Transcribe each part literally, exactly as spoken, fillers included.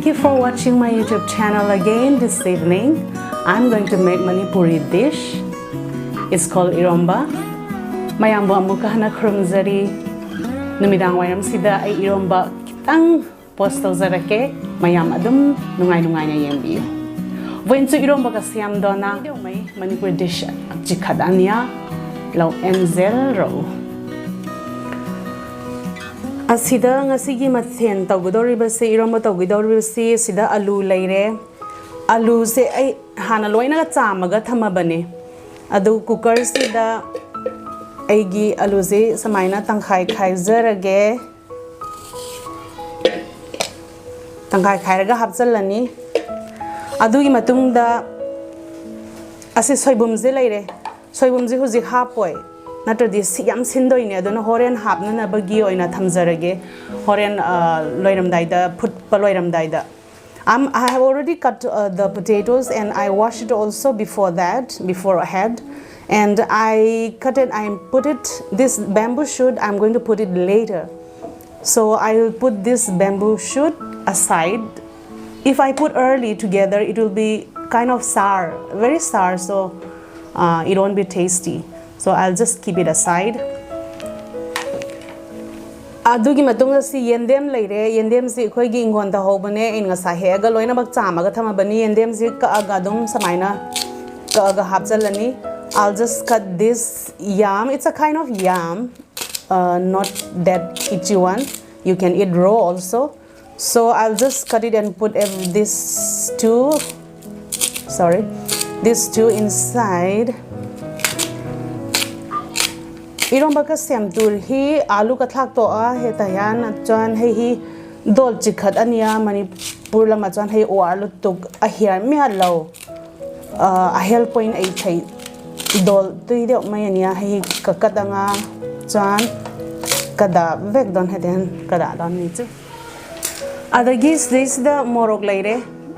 Thank you for watching my YouTube channel again this evening. I'm going to make Manipuri dish. It's called iromba. ꯃꯌꯥꯝꯕꯨ ꯑꯃꯨꯛꯀ ꯍꯟꯅ ꯈꯨꯔꯨꯝꯖꯔꯤ꯫ ꯅꯨꯃꯤꯗꯥꯡ ꯋꯥꯏꯔꯝꯁꯤꯗ ꯑꯩ ꯏꯔꯣꯝꯕ ꯈꯤꯇꯪ post ꯇꯧꯖꯔꯛꯀꯦ꯫ ꯃꯌꯥꯝ ꯑꯗꯨꯝ ꯅꯨꯡꯉꯥꯏ ꯅꯨꯡꯉꯥꯏꯅ ꯌꯦꯡꯕꯤꯌꯨ꯫ ꯕꯣꯏꯟꯁꯨ ꯏꯔꯣꯝꯕꯒ ꯁꯦꯝꯗꯣꯅ ꯃꯅꯤꯄꯨꯔ dish ꯆꯤꯈꯠ ꯑꯅꯤꯌꯥ ꯂꯧ ꯑꯦꯟꯖꯦꯜ ꯔꯧ꯫ ꯑꯁꯤꯗ ꯉꯁꯤꯒꯤ ꯃꯊꯦꯜ ꯇꯧꯒꯗꯧꯔꯤꯕꯁꯤ, ꯏꯔꯣꯝꯕ ꯇꯧꯒꯗꯧꯔꯤꯕꯁꯤ, ꯁꯤꯗ ꯑꯂꯨ ꯂꯩꯔꯦ꯫ ꯑꯂꯨꯁꯦ ꯑꯩ ꯍꯥꯟꯅ ꯂꯣꯏꯅꯒ ꯆꯥꯝꯃꯒ ꯊꯝꯃꯕꯅꯦ꯫ ꯑꯗꯨ cooker ꯁꯤꯗ ꯑꯩꯒꯤ ꯑꯂꯨꯁꯦ ꯁꯨꯃꯥꯏꯅ ꯇꯪꯈꯥꯏ ꯈꯥꯏꯖꯔꯒꯦ꯫ ꯇꯪꯈꯥꯏ ꯈꯥꯏꯔꯒ ꯍꯥꯞꯆꯤꯜꯂꯅꯤ꯫ ꯑꯗꯨꯒꯤ ꯃꯇꯨꯡꯗ ꯑꯁꯤ ꯁꯣꯏꯕꯨꯝꯁꯦ ꯂꯩꯔꯦ꯫ ꯁꯣꯏꯕꯨꯝꯁꯦ ꯍꯧꯖꯤꯛ ꯍꯥꯞꯄꯣꯏ, ꯅꯠꯇ꯭ꯔꯗꯤ ꯁꯤ ꯌꯥꯝ ꯁꯤꯟꯗꯣꯏꯅꯦ꯫ ꯑꯗꯨꯅ ꯍꯣꯔꯦꯟ ꯍꯥꯞꯅꯅꯕꯒꯤ ꯑꯣꯏꯅ ꯊꯝꯖꯔꯒꯦ꯫ ꯍꯣꯔꯦꯟ, ꯑ, ꯂꯣꯏꯔꯝꯗꯥꯏꯗ, ꯐꯨꯠꯄ ꯂꯣꯏꯔꯝꯗꯥꯏꯗ꯫ Um, I have already cut, uh, the potatoes and I wash it also before that, before ahead. And I cut it, I put it, this bamboo shoot, I'm going to put it later. So I will put this bamboo shoot aside. If I put early together, it will be kind of sour, very sour, so, uh, it won't be tasty. So I'll just keep it aside. ꯑꯗꯨꯒꯤ ꯃꯇꯨꯡꯗ ꯁꯤ ꯌꯦꯟꯗꯦꯝ ꯂꯩꯔꯦ꯫ ꯌꯦꯟꯗꯦꯝꯁꯤ ꯑꯩꯈꯣꯏꯒꯤ ꯏꯪꯈꯣꯜꯗ ꯍꯧꯕꯅꯦ꯫ ꯑꯩꯅ ꯉꯁꯥꯏ ꯍꯦꯛꯑꯒ ꯂꯣꯏꯅꯃꯛ ꯆꯥꯝꯃꯒ ꯊꯝꯃꯕꯅꯤ꯫ ꯌꯦꯟꯗꯦꯝꯁꯤ ꯀꯛꯑꯒ ꯑꯗꯨꯝ ꯁꯨꯃꯥꯏꯅ ꯀꯛꯑꯒ ꯍꯥꯞꯆꯤꯜꯂꯅꯤ꯫ I'll just cut this yam. It's a kind of yam, uh, not that itchy one. You can eat raw also. So I'll just cut it and put ev- this two, sorry, this two inside. Iromba ka sem tur hi alu ka thlak to a, he ta hian a chuan hei hi dawlchi khat a nia. Manipur lama chuan hei uar lutuk a hiar miah lo. Ah, a hel pawhin ei theih dawl tui deuh mai a nia. Hei hi ka cut anga chuan ka dah vek dawn, hetian ka dah dawn ni chu. ꯑꯗꯒꯤ ꯁꯤꯗꯩꯁꯤꯗ ꯃꯣꯔꯣꯛ ꯂꯩꯔꯦ꯫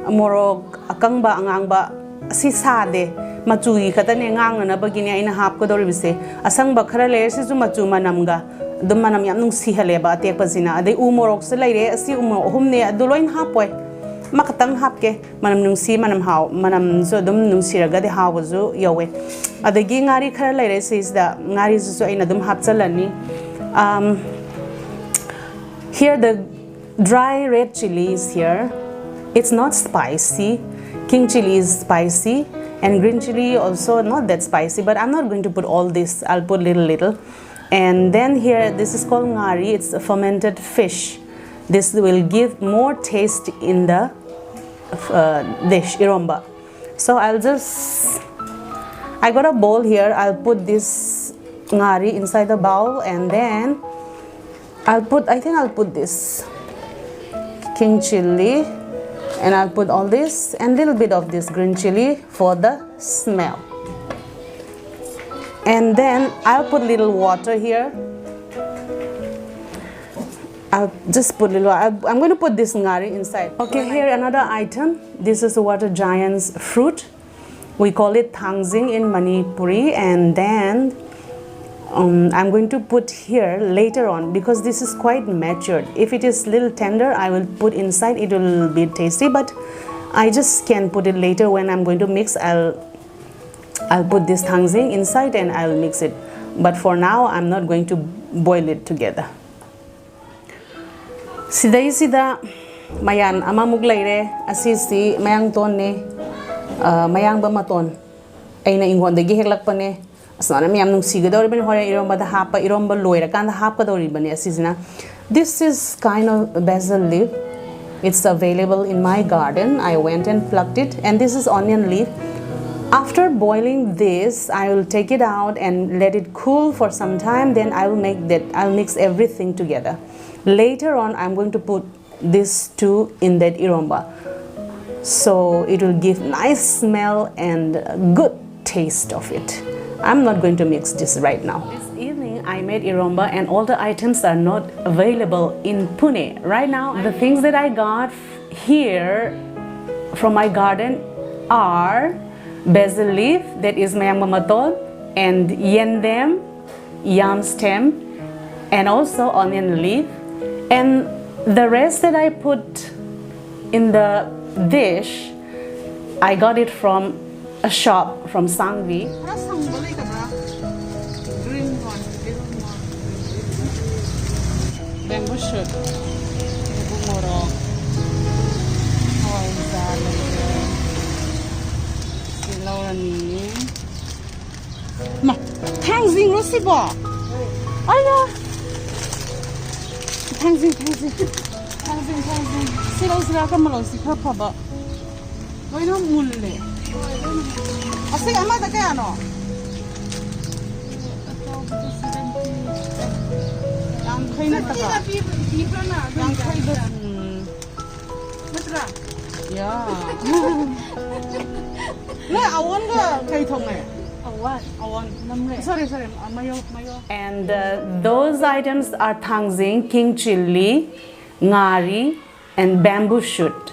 ꯃꯣꯔꯣꯛ ꯑꯀꯪꯕ, ꯑꯉꯥꯡꯕ, ꯁꯤ ꯁꯥꯗꯦ, ꯃꯆꯨꯒꯤ ꯈꯛꯇꯅꯦ, ꯉꯥꯡꯅꯅꯕꯒꯤꯅꯦ ꯑꯩꯅ ꯍꯥꯞꯀꯗꯧꯔꯤꯕꯁꯦ꯫ ꯑꯁꯪꯕ ꯈꯔ ꯂꯩꯔꯦ, ꯁꯤꯁꯨ ꯃꯆꯨ ꯃꯅꯝꯒ ꯑꯗꯨꯝ ꯃꯅꯝ ꯌꯥꯝ ꯅꯨꯡꯁꯤꯍꯜꯂꯦꯕ ꯑꯇꯦꯛꯄꯁꯤꯅ꯫ ꯑꯗꯩ ꯎ ꯃꯣꯔꯣꯛꯁꯨ ꯂꯩꯔꯦ, ꯑꯁꯤ ꯎ ꯃꯣꯔꯣꯛ ꯑꯍꯨꯝꯅꯦ, ꯑꯗꯨ ꯂꯣꯏꯅ ꯍꯥꯞꯄꯣꯏ꯫ ꯑꯃꯈꯛꯇꯪ ꯍꯥꯞꯀꯦ꯫ ꯃꯅꯝ ꯅꯨꯡꯁꯤ, ꯃꯅꯝ ꯍꯥꯎ, ꯃꯅꯝꯁꯨ ꯑꯗꯨꯝ ꯅꯨꯡꯁꯤꯔꯒꯗꯤ ꯍꯥꯎꯕꯁꯨ ꯌꯧꯋꯦ꯫ ꯑꯗꯒꯤ ꯉꯥꯔꯤ ꯈꯔ ꯂꯩꯔꯦ ꯁꯤꯁꯤꯗ, ꯉꯥꯔꯤꯁꯤꯁꯨ ꯑꯩꯅ ꯑꯗꯨꯝ ꯍꯥꯞꯆꯤꯜꯂꯅꯤ꯫ Um, here the dry red chili is here. It's not spicy. King chili is spicy and green chili also not that spicy, but I'm not going to put all this. I'll put little little. And then here, this is called ngari. It's a fermented fish. This will give more taste in the uh, dish, iromba. So I'll just, I got a bowl here. I'll put this ngari inside the bowl, and then I'll put, I think I'll put this king chili, and I'll put all this and little bit of this green chili for the smell. And then I'll put little water here. I'll just put little, I, I'm going to put this ngari inside. Okay, here another item. This is the water giant's fruit. We call it thangjing in Manipuri, and then um, I'm going to put here later on because this is quite matured. If it is little tender, I will put inside, it will be tasty, but I just can put it later when I'm going to mix. I'll I'll put this thangjing inside and I'll mix it. But for now, I'm not going to boil it together. ꯁꯤꯗꯩꯁꯤꯗ ꯃꯌꯥꯟ ꯑꯃꯃꯨꯛ ꯂꯩꯔꯦ꯫ ꯑꯁꯤꯁꯤ ꯃꯌꯥꯡꯇꯣꯟꯅꯦ, ꯑ, ꯃꯌꯥꯡꯕ ꯃꯇꯣꯟ꯫ ꯑꯩꯅ ꯏꯪꯈꯣꯜꯗꯒꯤ ꯍꯦꯛꯂꯛꯄꯅꯦ꯫ ꯑꯁ, ꯃꯅꯝ ꯌꯥꯝ ꯅꯨꯡꯁꯤꯒꯗꯧꯔꯤꯕꯅꯤ꯫ ꯍꯣꯔꯦꯟ ꯏꯔꯣꯝꯕꯗ ꯍꯥꯞꯄ, ꯏꯔꯣꯝꯕ ꯂꯣꯏꯔꯀꯥꯟꯗ ꯍꯥꯞꯀꯗꯧꯔꯤꯕꯅꯤ ꯑꯁꯤꯁꯤꯅ꯫ This is kind of basil leaf. It's available in my garden. I went and plucked it. And this is onion leaf. After boiling this, I will take it out and let it cool for some time. Then I will make that, I'll mix everything together. Later on, I'm going to put these two in that iromba. So it will give nice smell and good taste of it. I'm not going to mix this right now. This evening I made iromba and all the items are not available in Pune. Right now, the things that I got here from my garden are basil leaf, that is mayang mamatol, and yendem, yam stem, and also onion leaf. And the rest that I put In the dish, I got it from a shop from Sangvi. ꯈꯔ ꯁꯪꯕ ꯂꯩꯇꯕ꯭ꯔꯥ? Green one, green one. Bamboo shoot, ꯊꯩꯕꯣꯡ ꯃꯣꯔꯣꯛ, ꯍꯋꯥꯏꯖꯥꯔ ꯂꯩꯔꯦ꯫ ꯁꯤ ꯂꯧꯔꯅꯤ꯫ ꯃꯥ, ꯊꯥꯡꯖꯤꯡꯔꯣ ꯁꯤꯕꯣ? ꯑꯌꯥ! ꯊꯥꯡꯖꯤꯡ, ꯊꯥꯡꯖꯤꯡ꯫ ꯊꯥꯡꯖꯤꯡ, ꯊꯥꯡꯖꯤꯡ꯫ ꯁꯤ ꯂꯧꯁꯤꯔꯥ? ꯀꯔꯝꯕ ꯂꯧꯁꯤ? ꯈꯔ ꯐꯕ꯫ ꯂꯣꯏꯅ ꯃꯨꯜꯂꯦ꯫ ꯑꯁꯤ ꯑꯃꯗ ꯀꯌꯥꯅꯣ? ꯌꯥꯡꯈꯩ ꯅꯠꯇꯕ꯫ ꯌꯥꯡꯈꯩꯗ, ꯎꯝ꯫ ꯅꯠꯇ꯭ꯔꯥ? ꯌꯥ꯫ ꯅꯣꯏ ꯑꯋꯣꯟꯒ ꯀꯩ ꯊꯣꯡꯉꯦ? ꯑꯋꯣꯟ꯫ ꯑꯋꯣꯟ꯫ ꯅꯝꯂꯦ꯫ Sorry, sorry. ꯃꯌꯣ, ꯃꯌꯣ꯫ And uh, those items are Thangjing, king chilli, ꯉꯥꯔꯤ, and bamboo shoot.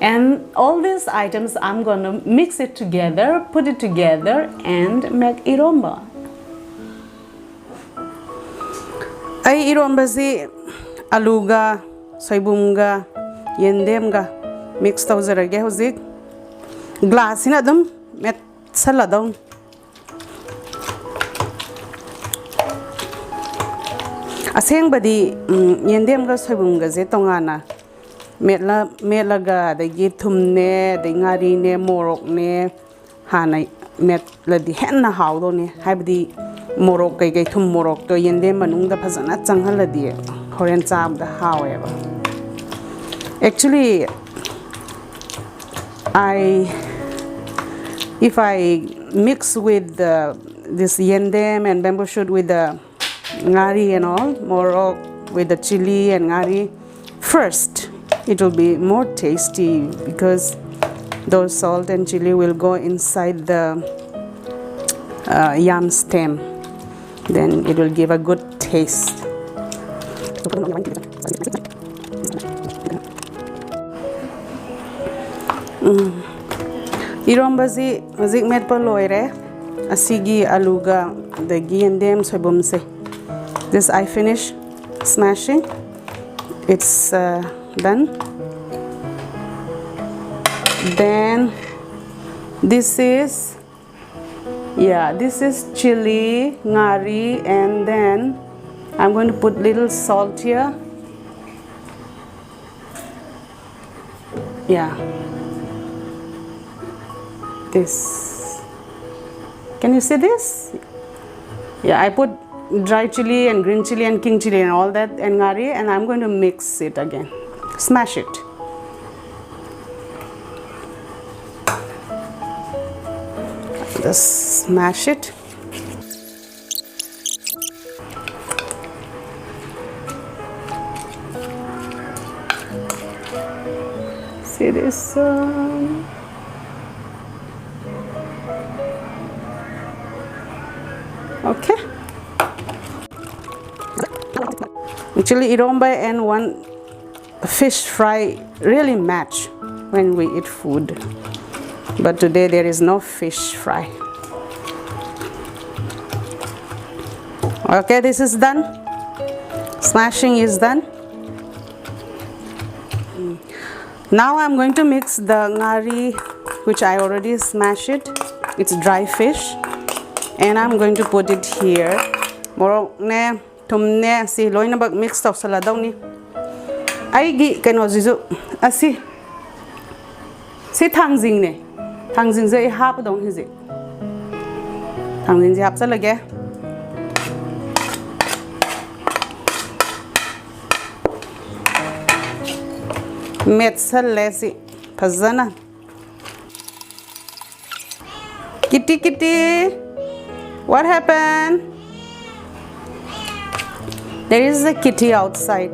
And all these items, I'm gonna mix it together, put it together, and make iromba. ꯑꯩ ꯏꯔꯣꯝꯕꯁꯤ ꯑꯂꯨꯒ, ꯁꯣꯏꯕꯨꯝꯒ, ꯌꯦꯟꯗꯦꯝꯒ mix ꯇꯧꯖꯔꯒꯦ ꯍꯧꯖꯤꯛ꯫ Glass ꯁꯤꯅ ꯑꯗꯨꯝ ꯃꯦꯠꯁꯜꯂꯗꯧꯅꯤ꯫ ꯑꯁꯦꯡꯕꯗꯤ, ꯎꯝ, ꯌꯦꯟꯗꯦꯝꯒ ꯁꯣꯏꯕꯨꯝꯒꯁꯦ ꯇꯣꯉꯥꯟꯅ ꯃꯦꯠꯂ-, ꯃꯦꯠꯂꯒ, ꯑꯗꯒꯤ ꯊꯨꯝꯅꯦ, ꯑꯗꯩ ꯉꯥꯔꯤꯅꯦ, ꯃꯣꯔꯣꯛꯅꯦ, ꯍꯥꯟꯅ ꯃꯦꯠꯂꯗꯤ ꯍꯦꯟꯅ ꯍꯥꯎꯗꯧꯅꯦ꯫ ꯍꯥꯏꯕꯗꯤ ꯃꯣꯔꯣꯛ ꯀꯩꯀꯩ, ꯊꯨꯝ ꯃꯣꯔꯣꯛꯇꯣ ꯌꯦꯟꯗꯦꯝ ꯃꯅꯨꯡꯗ ꯐꯖꯅ ꯆꯪꯍꯜꯂꯗꯤ ꯍꯣꯔꯦꯟ ꯆꯥꯕꯗ ꯍꯥꯎꯋꯦꯕ꯫ Actually, I, if I mix with the, this yendem and bamboo shoot with the ngari and all, morok with the chili and ngari, first it will be more tasty because those salt and chili will go inside the uh, yam stem. Then it will give a good taste. ꯎꯝ꯫ ꯏꯔꯣꯝꯕꯁꯤ ꯍꯧꯖꯤꯛ ꯃꯦꯠꯄ ꯂꯣꯏꯔꯦ꯫ ꯑꯁꯤꯒꯤ ꯑꯂꯨꯒ ꯑꯗꯒꯤ ꯌꯦꯟꯗꯦꯝ ꯁꯣꯏꯕꯨꯝꯁꯦ꯫ This I finish smashing. It's uh, done. Then this is, yeah, this is chili, ngari, and then I'm going to put little salt here. Yeah. This. Can you see this? Yeah, I put dry chili and green chili and king chili and all that and ngari, and I'm going to mix it again. Smash it. Just smash it. See this? Um, okay. Actually, iromba and one fish fry really match when we eat food. But today there is no fish fry. Okay, this is done. Smashing is done. Now I'm going to mix the ngari, which I already smashed it. It's dry fish. And I'm going to put it here. Morok ne, ꯊꯨꯝꯅꯦ, ꯁꯤ ꯂꯣꯏꯅꯃꯛ mix ꯇꯧꯁꯜꯂꯗꯧꯅꯤ꯫ ꯑꯩꯒꯤ ꯀꯩꯅꯣꯁꯤꯁꯨ, ꯑꯁꯤ, ꯁꯤ ꯊꯥꯡꯖꯤꯡꯅꯦ꯫ ꯊꯥꯡꯖꯤꯡꯁꯦ ꯑꯩ ꯍꯥꯞꯄꯗꯧꯅꯤ ꯍꯧꯖꯤꯛ꯫ ꯊꯥꯡꯖꯤꯡꯁꯦ ꯍꯥꯞꯆꯜꯂꯒꯦ꯫ ꯃꯦꯠꯁꯜꯂꯦ ꯁꯤ ꯐꯖꯅ꯫ Kitty, kitty, what happened? There is a kitty outside.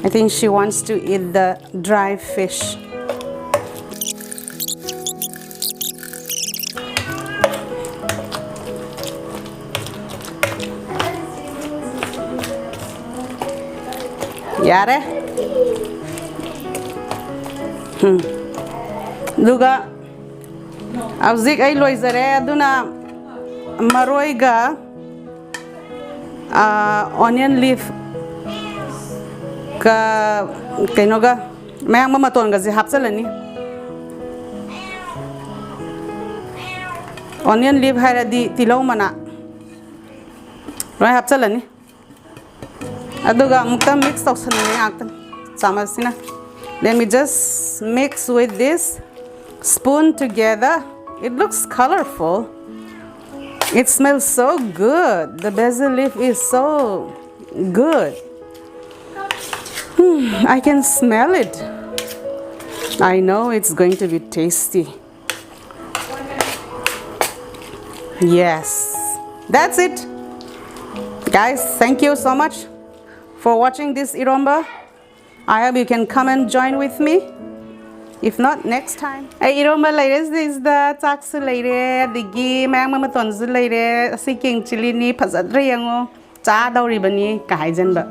I think she wants to eat the dry fish. ꯌꯥꯔꯦ꯫ ꯎꯝ꯫ ꯑꯗꯨꯒ ꯍꯧꯖꯤꯛ ꯑꯩ ꯂꯣꯏꯖꯔꯦ꯫ ꯑꯗꯨꯅ ꯃꯔꯣꯏꯒ, ꯑꯥ, onion leaf ꯀ, ꯀꯩꯅꯣꯒ, ꯃꯌꯥꯡꯕ ꯃꯇꯣꯟꯒꯁꯦ ꯍꯥꯞꯆꯤꯜꯂꯅꯤ꯫ Onion leaf ꯍꯥꯏꯔꯗꯤ ꯇꯤꯜꯍꯧ ꯃꯅꯥ ꯂꯣꯏ ꯍꯥꯞꯆꯤꯜꯂꯅꯤ꯫ ꯑꯗꯨꯒ ꯑꯃꯨꯛꯇ mix ꯇꯧꯁꯟꯒꯅꯤ ꯉꯥꯛꯇꯪ ꯆꯥꯃꯁꯁꯤꯅ꯫ Let me just mix with this spoon together. It looks colorful. It smells so good. The basil leaf is so good. Hmm, I can smell it. I know it's going to be tasty. Yes. That's it. Guys, thank you so much for watching this iromba. I hope you can come and join with me. If not, next time. ꯑꯩ ꯏꯔꯣꯝꯕ ꯂꯩꯔꯦ ꯁꯤꯗꯩꯁꯤꯗ, ꯆꯥꯛꯁꯨ ꯂꯩꯔꯦ, ꯑꯗꯒꯤ ꯃꯌꯥꯡ ꯃꯇꯣꯟꯁꯨ ꯂꯩꯔꯦ꯫ ꯑꯁꯤ king chilli ꯅꯤ, ꯐꯖꯗ꯭ꯔꯥ ꯌꯦꯡꯉꯣ꯫ ꯆꯥꯗꯧꯔꯤꯕꯅꯤ ꯀꯥ ꯍꯥꯏꯖꯟꯕ꯫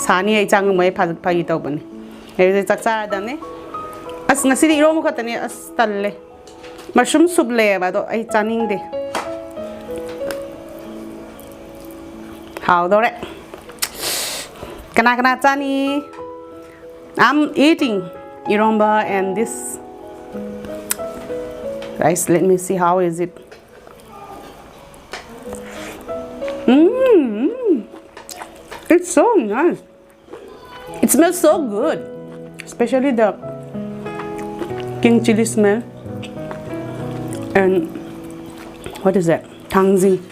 ꯁꯥꯅꯤ ꯑꯩ ꯆꯥ ꯉꯝꯃꯣꯏ, ꯐꯥ-, ꯐꯥꯒꯤ ꯇꯧꯕꯅꯤ꯫ ꯑꯩ ꯍꯧꯖꯤꯛ ꯆꯥꯛ ꯆꯥꯔꯗꯕꯅꯤ꯫ ꯑꯁ, ꯉꯁꯤꯗꯤ ꯏꯔꯣꯝꯕ ꯈꯛꯇꯅꯤ꯫ ꯑꯁ, ꯇꯜꯂꯦ꯫ Mushroom soup ꯂꯩꯌꯦꯕ, ꯑꯗꯣ ꯑꯩ ꯆꯥꯅꯤꯡꯗꯦ꯫ ꯍꯥꯎꯗꯧꯔꯦ꯫ ꯀꯅꯥ ꯀꯅꯥ ꯆꯥꯅꯤ? I'm eating iromba and this rice. Let me see, how is it? Mm, it's so nice. It smells so good, especially the king chilli smell. And what is that? Thangzing.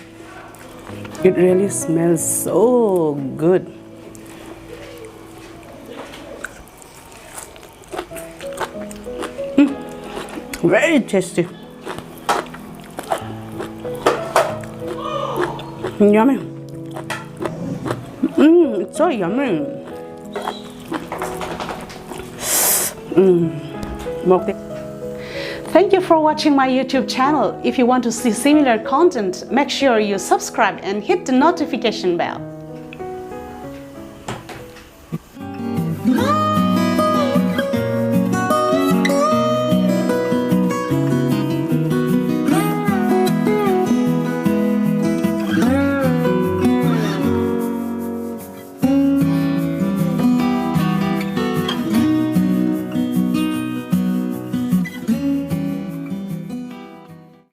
It really smells so good. Mm, very tasty. Yummy. Mm, it's so yummy. Mm. Thank you for watching my YouTube channel. If you want to see similar content, make sure you subscribe and hit the notification bell.